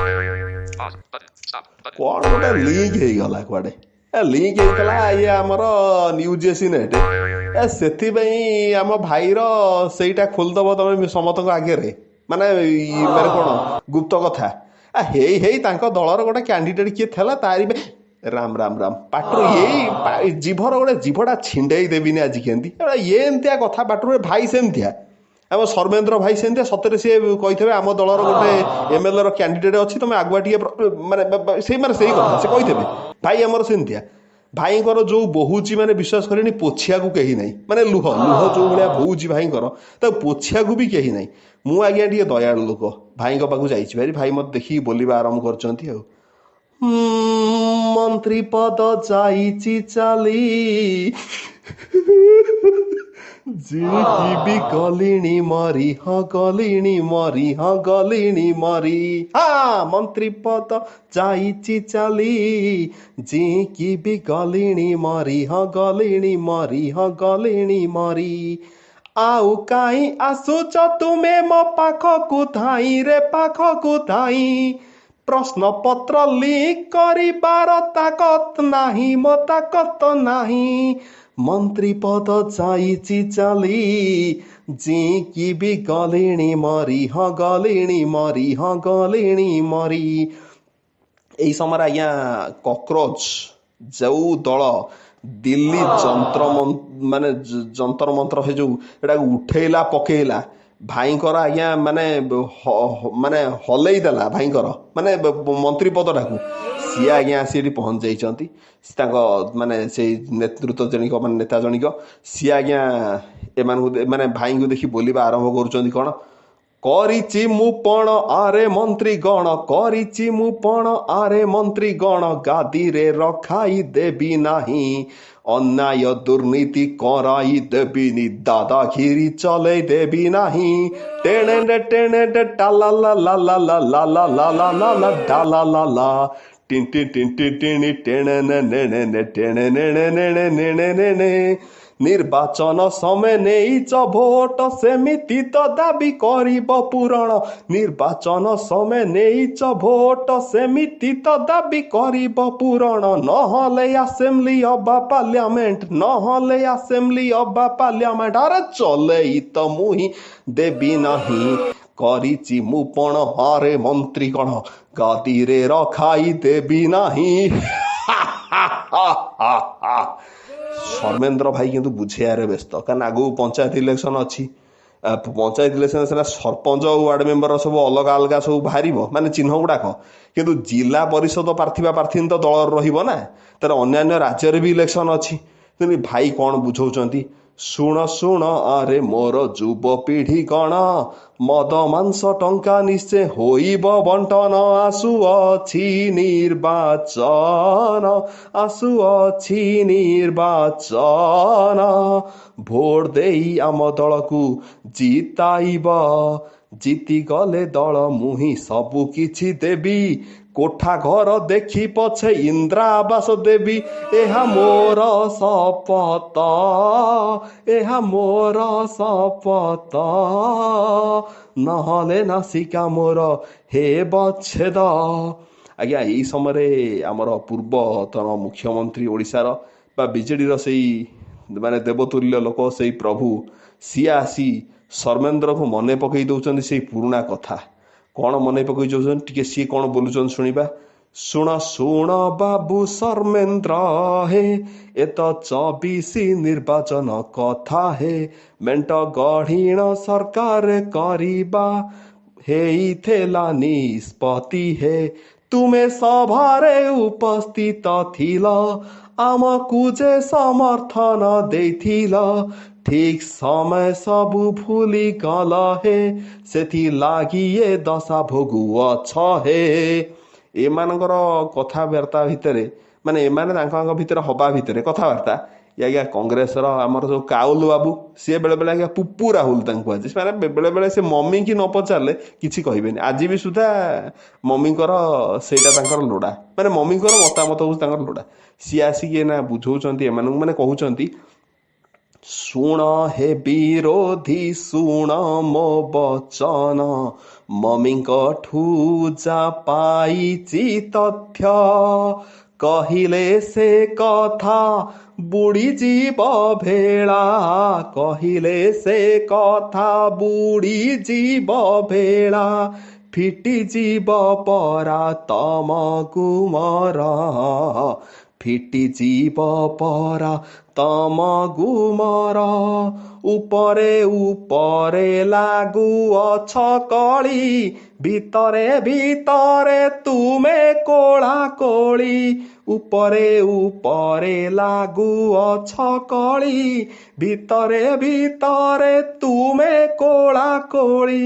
Pause. Button. Stop. Button. କ'ଣ ଗୋଟେ link ହେଇଗଲା କୁଆଡ଼େ। ଏ ଲିଙ୍କ ହେଇଥିଲା ଇଏ ଆମର ନ୍ୟୁଜ୍ ଏସି ନେଟ୍। ଏ ସେଥିପାଇଁ ଆମ ଭାଇର ସେଇଟା ଖୋଲିଦବ ତମେ ସମସ୍ତଙ୍କ ଆଗରେ, ମାନେ ମାନେ କ'ଣ ଗୁପ୍ତ କଥା। ଆ ହେଇ ହେଇ ତାଙ୍କ ଦଳର ଗୋଟେ କ୍ୟାଣ୍ଡିଡେଟ୍ କିଏ ଥିଲା, ତାରି ପାଇଁ। ରାମ ରାମ ରାମ, ପାଟିରୁ ଏଇ ଜିଭର ଗୋଟେ ଜିଭଟା ଛିଣ୍ଡେଇ ଦେବିନି ଆଜି କେମିତି ଏମିତିଆ କଥା ପାଟିରୁ। ଭାଇ ସେମିତିଆ, ଆମ ଧର୍ମେନ୍ଦ୍ର ଭାଇ ସେମିତିଆ। ସତରେ ସିଏ କହିଥିବେ, ଆମ ଦଳର ଗୋଟେ ଏମଏଲଏ ର କ୍ୟାଣ୍ଡିଡେଟ୍ ଅଛି, ତମେ ଆଗୁଆ ଟିକେ ମାନେ ସେଇ ମାନେ ସେଇ କଥା ସେ କହିଥିବେ। ଭାଇ ଆମର ସେମିତିଆ। ଭାଇଙ୍କର ଯୋଉ ବହୁଛି, ମାନେ ବିଶ୍ୱାସ କରିବେନି, ପୋଛିବାକୁ କେହି ନାହିଁ। ମାନେ ଲୁହ ଲୁହ ଯୋଉ ଭଳିଆ ବହୁଛି ଭାଇଙ୍କର, ତାକୁ ପୋଛିବାକୁ ବି କେହି ନାହିଁ। ମୁଁ ଆଜ୍ଞା ଟିକେ ଦୟାଳୁ ଲୋକ, ଭାଇଙ୍କ ପାଖକୁ ଯାଇଛି ଭାରି। ଭାଇ ମୋତେ ଦେଖିକି ବୋଲିବା ଆରମ୍ଭ କରିଛନ୍ତି ଆଉ, ମନ୍ତ୍ରୀ ପଦ ଯାଇଛି ଚାଲି, ଜିଇଁକି ଗଲିଣି ମରି, ହଁ ଗଲିଣି ମରି, ହଁ ଗଲିଣି ମରି। ହଁ, ମନ୍ତ୍ରୀ ପଦ ଯାଇଛି ଚାଲି, ଜିଇଁକି ବି ଗଲିଣି ମରି, ହଁ ଗଲିଣି ମରି, ହଁ ଗଲିଣି ମରି। ଆଉ କାଇଁ ଆସୁଛ ତୁମେ ମୋ ପାଖକୁ ଧାଇଁ ରେ, ପାଖକୁ ଧାଇଁ? ପ୍ରଶ୍ନପତ୍ର ଲିକ୍ କରିବାର ତାକତ ନାହିଁ, ମୋ ତାକତ ନାହିଁ। ମନ୍ତ୍ରୀ ପଦ ଯାଇଛି ଚାଲି, ଜିଇଁକି ବି ଗଲିଣି ମରି, ହଁ ଗଲିଣି ମରି, ହଁ ଗଲିଣି ମରି। ଏଇ ସମୟରେ ଆଜ୍ଞା କକ୍ରୋଚ ଯୋଉ ଦଳ ଦିଲ୍ଲୀ ଯନ୍ତ୍ର ମାନେ ଯନ୍ତର ମନ୍ତ୍ର ସେ ଯୋଉ ଏଟାକୁ ଉଠେଇଲା ପକେଇଲା ଭାଇଙ୍କର ଆଜ୍ଞା, ମାନେ ମାନେ ହଲେଇ ଦେଲା ଭାଇଙ୍କର ମାନେ ମନ୍ତ୍ରୀ ପଦଟାକୁ, ସିଏ ଆଜ୍ଞା ଆସି ଏଠି ପହଞ୍ଚି ଯାଇଛନ୍ତି। ତାଙ୍କ ମାନେ ସେଇ ନେତୃତ୍ୱ ଜଣିକ, ମାନେ ନେତା ଜଣିକ, ସିଏ ଆଜ୍ଞା ଏମାନଙ୍କୁ ମାନେ ଭାଇଙ୍କୁ ଦେଖି ବୋଲିବା ଆରମ୍ଭ କରୁଛନ୍ତି କ'ଣ? କରିଛି ମୁଁ ପଣ ଆରେ ମନ୍ତ୍ରୀ ଗଣ, କରିଛି ମୁଁ ପଣ ଆରେ ମନ୍ତ୍ରୀ ଗଣ, ଗାଦିରେ ରଖାଇ ଦେବି ନାହିଁ, ଅନ୍ୟାୟ ଦୁର୍ନୀତି କରାଇ ଦେବିନି, ଦାଦାଗିରି ଚଲେଇ ଦେବି ନାହିଁ। ଟେଣେ ଟେଣେ ଟା ଲା ଲା ଲା ଲା ଲା ଲା ଲା ଲା ଲା ଲା ଲା ଡା ଲା ଲା ଲା ଟିନ୍ ଟିନ୍ ଟିନ୍ ଟିନ୍ ଟିଣି ଟେଣେ ନେ ନେ ନେ ଟେଣେ ନେଣେ ନେଣେ ନେଣେ ନେଣେ। ନିର୍ବାଚନ ସମେ ନେଇଚ ଭୋଟ, ସେମିତି ତ ଦାବି କରିବ ପୂରଣ। ନିର୍ବାଚନ ସମେ ନେଇଚ ଭୋଟ, ସେମିତି ତ ଦାବି କରିବ ପୂରଣ। ନହେଲେ ଆସେମ୍ବଲି ଅବା ପାର୍ଲାମେଣ୍ଟ, ନହେଲେ ଆସେମ୍ବଲି ଅବା ପାର୍ଲାମେଣ୍ଟ, ଆରେ ଚଲେଇ ତ ମୁହିଁ ଦେବି ନାହିଁ। କରିଛି ମୁଁ ପଣ ଆରେ ମନ୍ତ୍ରୀଗଣ, ଗାଦିରେ ରଖାଇ ଦେବି ନାହିଁ। ଧର୍ମେନ୍ଦ୍ର ଭାଇ କିନ୍ତୁ ବୁଝେଇବାରେ ବ୍ୟସ୍ତ, କାରଣ ଆଗକୁ ପଞ୍ଚାୟତ ଇଲେକ୍ସନ ଅଛି। ପଞ୍ଚାୟତ ଇଲେକ୍ସନ ସିନା ସରପଞ୍ଚ ଆଉ ୱାର୍ଡ ମେମ୍ବର ସବୁ ଅଲଗା ଅଲଗା ସବୁ ବାହାରିବ, ମାନେ ଚିହ୍ନ ଗୁଡାକ, କିନ୍ତୁ ଜିଲ୍ଲା ପରିଷଦ ପ୍ରାର୍ଥୀ ବା ପ୍ରାର୍ଥିନୀ ତ ଦଳର ରହିବ ନା। ତାର ଅନ୍ୟାନ୍ୟ ରାଜ୍ୟରେ ବି ଇଲେକ୍ସନ ଅଛି। ତେଣୁ ଭାଇ କ'ଣ ବୁଝଉଛନ୍ତି? ଶୁଣ ଶୁଣ ଆରେ ମୋର ଯୁବପିଢ଼ି ଗଣ, ମଦ ମାଂସ ଟଙ୍କା ନିଶ୍ଚୟ ହୋଇବ ବଣ୍ଟନ। ଆସୁଅଛି ନିର୍ବାଚନ, ଆସୁଅଛି ନିର୍ବାଚନ, ଭୋଟ ଦେଇ ଆମ ଦଳକୁ ଜିତାଇବ। ଜିତିଗଲେ ଦଳ ମୁହିଁ ସବୁ କିଛି ଦେବି, କୋଠା ଘର ଦେଖି ପଛେ ଇନ୍ଦିରା ଆବାସ ଦେବି। ଏହା ମୋର ଶପଥ, ଏହା ମୋର ଶପଥ, ନହେଲେ ନାସିକା ମୋର ହେବ ଛେଦ। ଆଜ୍ଞା, ଏଇ ସମୟରେ ଆମର ପୂର୍ବତନ ମୁଖ୍ୟମନ୍ତ୍ରୀ ଓଡ଼ିଶାର ବା ବିଜେଡ଼ିର ସେଇ ମାନେ ଦେବତୁଲ୍ୟ ଲୋକ, ସେଇ ପ୍ରଭୁ, ସିଏ ଆସି ଧର୍ମେନ୍ଦ୍ରକୁ ମନେ ପକେଇ ଦଉଛନ୍ତି ସେଇ ପୁରୁଣା କଥା। କ'ଣ ମନେ ପକେଇ ଦଉଛନ୍ତି? ଟିକେ ସିଏ କ'ଣ ବୋଲୁଛନ୍ତି ଶୁଣିବା। ଶୁଣ ଶୁଣ ବାବୁ ଧର୍ମେନ୍ଦ୍ର ହେ, ଏ ତ 24 ନିର୍ବାଚନ କଥା ହେ, ମେଣ୍ଟ ଗଢ଼ିଣ ସରକାର କରିବା ହେଇଥିଲା ନିଷ୍ପତ୍ତି ହେ। ତୁମେ ସଭାରେ ଉପସ୍ଥିତ ଥିଲ, ଆମକୁ ଯେ ସମର୍ଥନ ଦେଇଥିଲ, ଠିକ ସମୟ ସବୁ ଭୁଲି ଗଲ ହେ, ସେଥିଲାଗି ଏ ଦଶା ଭୋଗୁଅଛ ହେ। ଏମାନଙ୍କର କଥାବାର୍ତ୍ତା ଭିତରେ, ମାନେ ଏମାନେ ତାଙ୍କ ତାଙ୍କ ଭିତରେ ହବା ଭିତରେ କଥାବାର୍ତ୍ତା, ଇଏ ଆଜ୍ଞା କଂଗ୍ରେସର ଆମର ଯୋଉ କାଉଲ ବାବୁ, ସିଏ ବେଳେ ବେଳେ ଆଜ୍ଞା ପୁପୁ ରାହୁଲ ତାଙ୍କୁ କୁହାଯାଏ, ସେମାନେ ବେଳେ ବେଳେ ସେ ମମିକି ନ ପଚାରିଲେ କିଛି କହିବେନି। ଆଜି ବି ସୁଦ୍ଧା ମମିଙ୍କର ସେଇଟା ତାଙ୍କର ଲୋଡ଼ା, ମାନେ ମମିଙ୍କର ମତାମତ ହେଉଛି ତାଙ୍କର ଲୋଡ଼ା। ସିଏ ଆସିକି ଏନା ବୁଝଉଛନ୍ତି ଏମାନଙ୍କୁ, ମାନେ କହୁଛନ୍ତି, ଶୁଣ ହେ ବିରୋଧୀ, ଶୁଣ ମୋ ବଚନ, ମମିଙ୍କଠୁ ଯା ପାଇଚି ତଥ୍ୟ, କହିଲେ ସେ କଥା ବୁଡ଼ିଯିବ ଭେଳା, କହିଲେ ସେ କଥା ବୁଡ଼ିଯିବ ଭେଳା, ଫିଟିଯିବ ପରା ତମ ଗୁମର, ଫିଟିଯିବ ପରା ତମ ଗୁମର। ଉପରେ ଉପରେ ଲାଗୁଅଛ କଳି, ଭିତରେ ଭିତରେ ତୁମେ କୋଳା କୋଳି, ଉପରେ ଉପରେ ଲାଗୁଅଛ କଳି, ଭିତରେ ଭିତରେ ତୁମେ କୋଳା କୋଳି।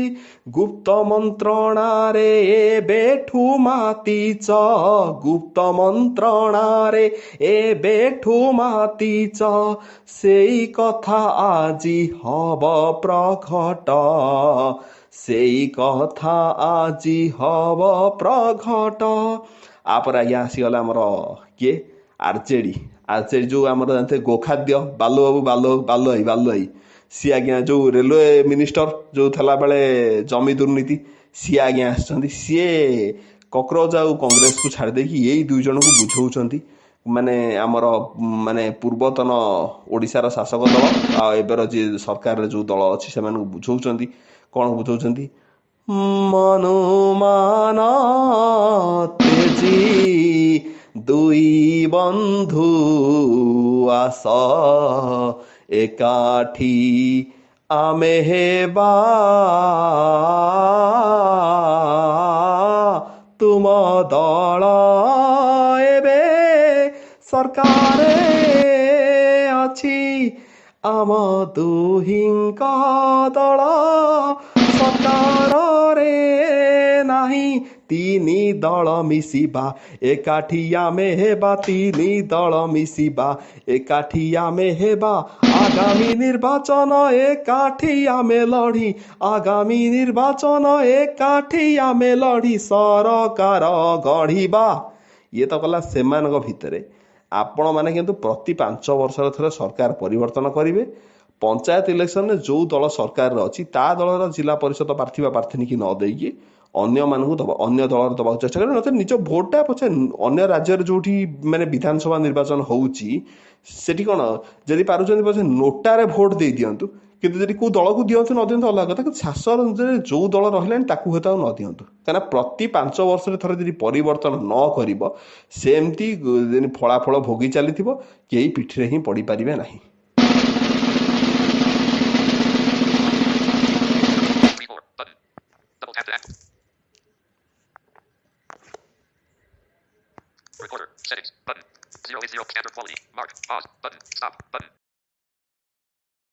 ଗୁପ୍ତ ମନ୍ତ୍ରଣାରେ ଏବେଠୁ ମାତିଚ, ଗୁପ୍ତ ମନ୍ତ୍ରଣାରେ ଏବେଠୁ ମାତିଚ, ସେଇ କଥା ଆଜି ହବ ପ୍ରଘଟ, ସେଇ କଥା ଆଜି ହବ ପ୍ରଘଟ। ଆପରେ ଆଜ୍ଞା ଆସିଗଲା ଆମର କିଏ, ଆରଜେଡି। ଆରଜେଡି ଯେଉଁ ଆମର ଜାଣିଥିବେ ଗୋଖାଦ୍ୟ ବାଲୁବାବୁ, ବାଲୁ ବାଲୁଆଇ, ବାଲୁଆଇ ସିଏ ଆଜ୍ଞା ଯେଉଁ ରେଲୱେ ମିନିଷ୍ଟର ଯେଉଁ ଥିଲାବେଳେ ଜମି ଦୁର୍ନୀତି, ସିଏ ଆଜ୍ଞା ଆସିଛନ୍ତି। ସିଏ କକ୍ରୋଚ ଆଉ କଂଗ୍ରେସକୁ ଛାଡ଼ି ଦେଇକି ଏଇ ଦୁଇ ଜଣଙ୍କୁ ବୁଝଉଛନ୍ତି, ମାନେ ଆମର ମାନେ ପୂର୍ବତନ ଓଡ଼ିଶାର ଶାସକ ଦଳ ଆଉ ଏବେର ଯିଏ ସରକାରରେ ଯେଉଁ ଦଳ ଅଛି ସେମାନଙ୍କୁ ବୁଝଉଛନ୍ତି। କ'ଣ ବୁଝଉଛନ୍ତି? ମନୁମାନ ତେଜି ଦୁଇ ବନ୍ଧୁ ଆସ ଏକାଠି ଆମେ ହେବା, ତୁମ ଦଳ ଏବେ ସରକାରେ ଅଛି, ଆମ ଦୁହିଁଙ୍କ ଦଳ ସରକାରରେ ନାହିଁ। ତିନି ଦଳ ମିଶିବା ଏକାଠି ଆମେ ହେବା, ତିନି ଦଳ ମିଶିବା ଏକାଠି ଆମେ ହେବା, ଆଗାମୀ ନିର୍ବାଚନ ଏକାଠି ଆମେ ଲଢ଼ି, ଆଗାମୀ ନିର୍ବାଚନ ଏକାଠି ଆମେ ଲଢ଼ି ସରକାର ଗଢ଼ିବା। ଇଏ ତ କଲା ସେମାନଙ୍କ ଭିତରେ। ଆପଣମାନେ କିନ୍ତୁ ପ୍ରତି 5 ବର୍ଷରେ ଥରେ ସରକାର ପରିବର୍ତ୍ତନ କରିବେ। ପଞ୍ଚାୟତ ଇଲେକ୍ସନରେ ଯେଉଁ ଦଳ ସରକାରରେ ଅଛି ତା ଦଳର ଜିଲ୍ଲା ପରିଷଦ ପ୍ରାର୍ଥୀ ବା ପ୍ରାର୍ଥିନୀକି ନ ଦେଇକି ଅନ୍ୟମାନଙ୍କୁ ଦେବା, ଅନ୍ୟ ଦଳର ଦେବାକୁ ଚେଷ୍ଟା କରିବେ। ନଚେତ ନିଜ ଭୋଟଟା ପଛେ ଅନ୍ୟ ରାଜ୍ୟରେ ଯେଉଁଠି ମାନେ ବିଧାନସଭା ନିର୍ବାଚନ ହେଉଛି ସେଠି କ'ଣ ଯଦି ପାରୁଛନ୍ତି ପଛେ ନୋଟାରେ ଭୋଟ ଦେଇ ଦିଅନ୍ତୁ, କିନ୍ତୁ ଯଦି କେଉଁ ଦଳକୁ ଦିଅନ୍ତୁ ନ ଦିଅନ୍ତୁ ଅଲଗା କଥା, କିନ୍ତୁ ଶାସନରେ ଯେଉଁ ଦଳ ରହିଲାଣି ତାକୁ ହୁଏତ ଆଉ ନ ଦିଅନ୍ତୁ। କାହିଁକିନା ପ୍ରତି 5 ବର୍ଷରେ ଥରେ ଯଦି ପରିବର୍ତ୍ତନ ନ କରିବ ସେମିତି ଫଳାଫଳ ଭୋଗି ଚାଲିଥିବ, କେହି ପିଠିରେ ହିଁ ପଡ଼ିପାରିବେ ନାହିଁ। 3 4 button. Double tap to act. Recorder. Settings. Button. 0 8 0. Standard quality. Mark. Pause. Button. Stop. Button.